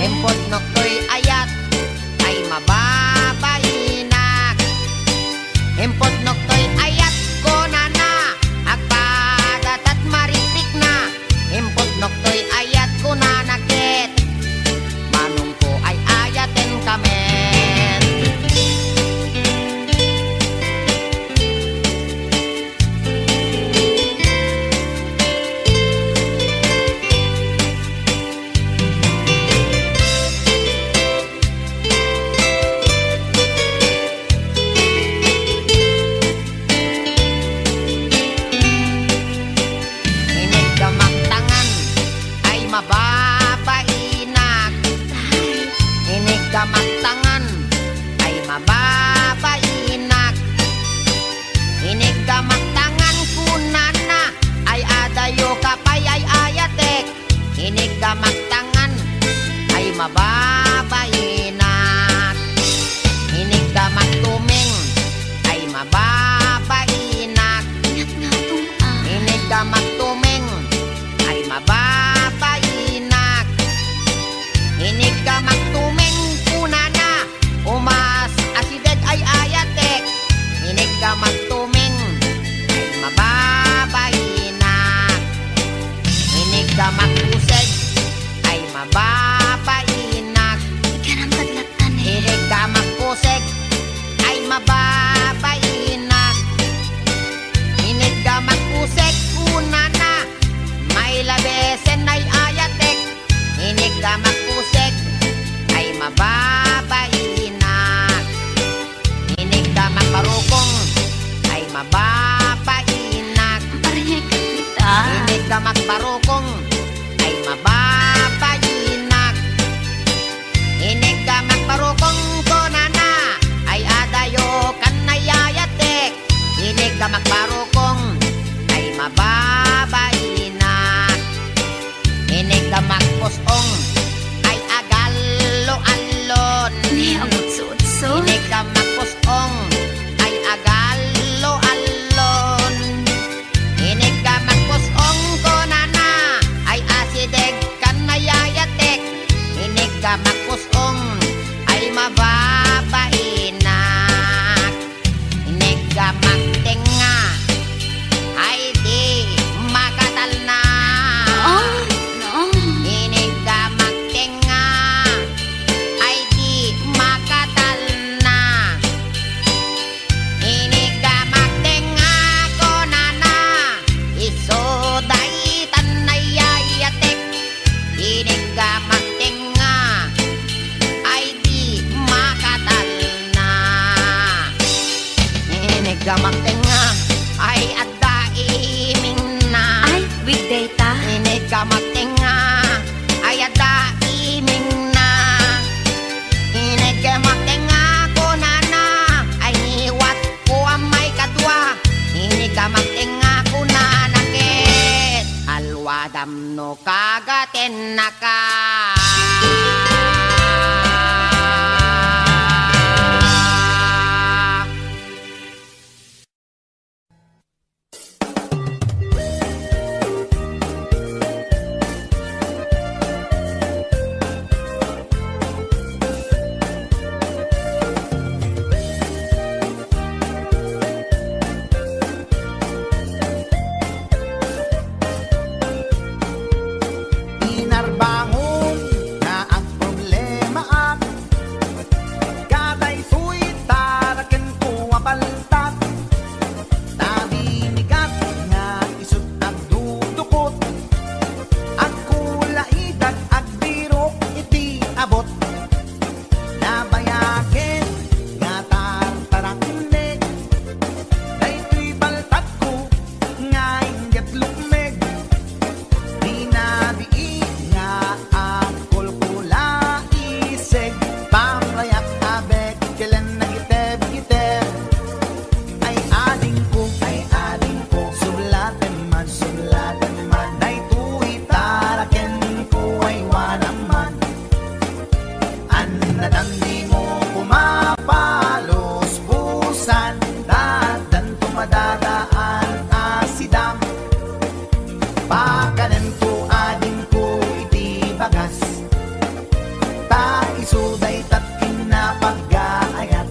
Impudnok toy ayat ay mababainak. Impudnok toy ayat, kunana, agpadatat marikrikna. Impudnok toy ayat, kunana ket, manongko ay ayaten kamen. Iniggamak tangan ay mababainak. Iniggamak tangan ay mababainak. Iniggamak tangan, kunana, ay adayo ka pay ay ayatek. Iniggamak tangan ay mababainak. Iniggamak tumeng ay mababainak. Ingat nga tum-, ah. Iniggamak tumeng ay mababainak. Iniggamak tumeng, kunana, umas asideg ay ayatek. Iniggamak tumeng ay mababainak. Iniggamak puseg ay mababainak. Ikaram kadlatan eh. Iniggamak puseg ay mababainak. Iniggamak puseg, kunana, mailabesen ay ayatek. Iniggamak puseg ay mababainak. Iniggamak barukong ay mababainak. Pariek kita. Iniggamak barukong ay mababainak. Iniggamak barukong, kunana, ay adayo kan ay ayatek. Iniggamak barukong ay mababainak. Iniggamak pus-ong ay agallo-allon. Ni, agutso-utso. Iniggamak pus-ong ay agallo-allon. Iniggamak pus-ong, kunana, ay asideg kan ay ayatek. Iniggamak pus-ong ay mababainak. Iniggamak tengnga ay di makatalna. Oh, no. Iniggamak tengnga ay di makatalna. Iniggamak tengnga, kunana, isu daytan ay ayatek. Iniggamak tengnga ay di makatalna. Iniggamak tengnga ay adda imingna. Ay, with data? Iniggamak tengnga ay adda imingna. Iniggamak tengnga, kunana, ay ngiwatko a maikadua. Iniggamak tengnga, kunana ket, alwadam no kagatennaka. Inarbangon Isu dayta ti kinapagaayat.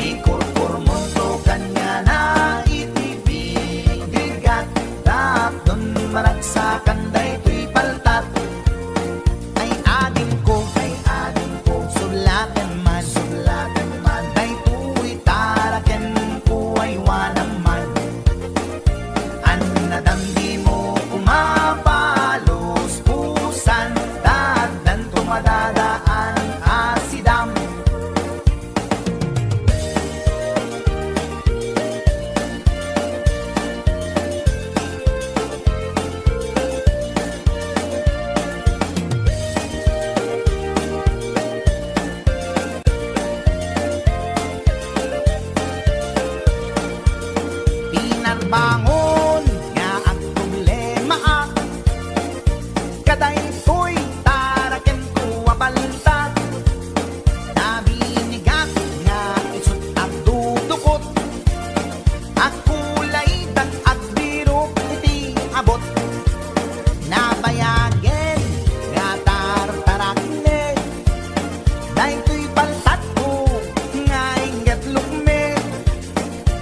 Ikurkurmonto kaniana iti bigat, tapno managsakan daytoy paltat. Ay adingko, ay adingko, sulaten man, sulaten man, daytoy tarakenko, aywanam man. Annadam dimo koma paluspusan, ta addanto madadaan a sidam. Pinarbangon nga agproblemaak kadaytoy tarakenko a paltat. Nabinigak nga isut' agdudukot. Agkulaydak agbirok iti abut. Nabayagen nga tartarakmi daytoy paltatko nga inget lukmi.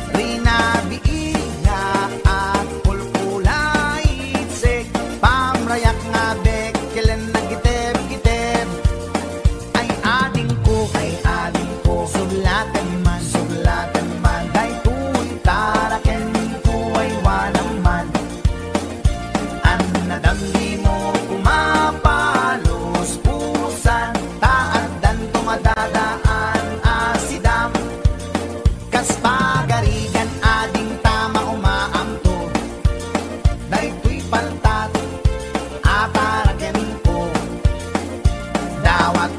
Rinabii nga agkulkulaitsik, pamrayak nga bekkelen nagitebgiteb. Ay adingko, ay adingko, sulaten man, sulaten man, daytoy tarakenko, aywanam man. Annadam dimo koma paluspusan, ta addanto madadaan a sidam. Kas pagarigan adingta maumaamto, daytoy paltat a tarakenko. Dawat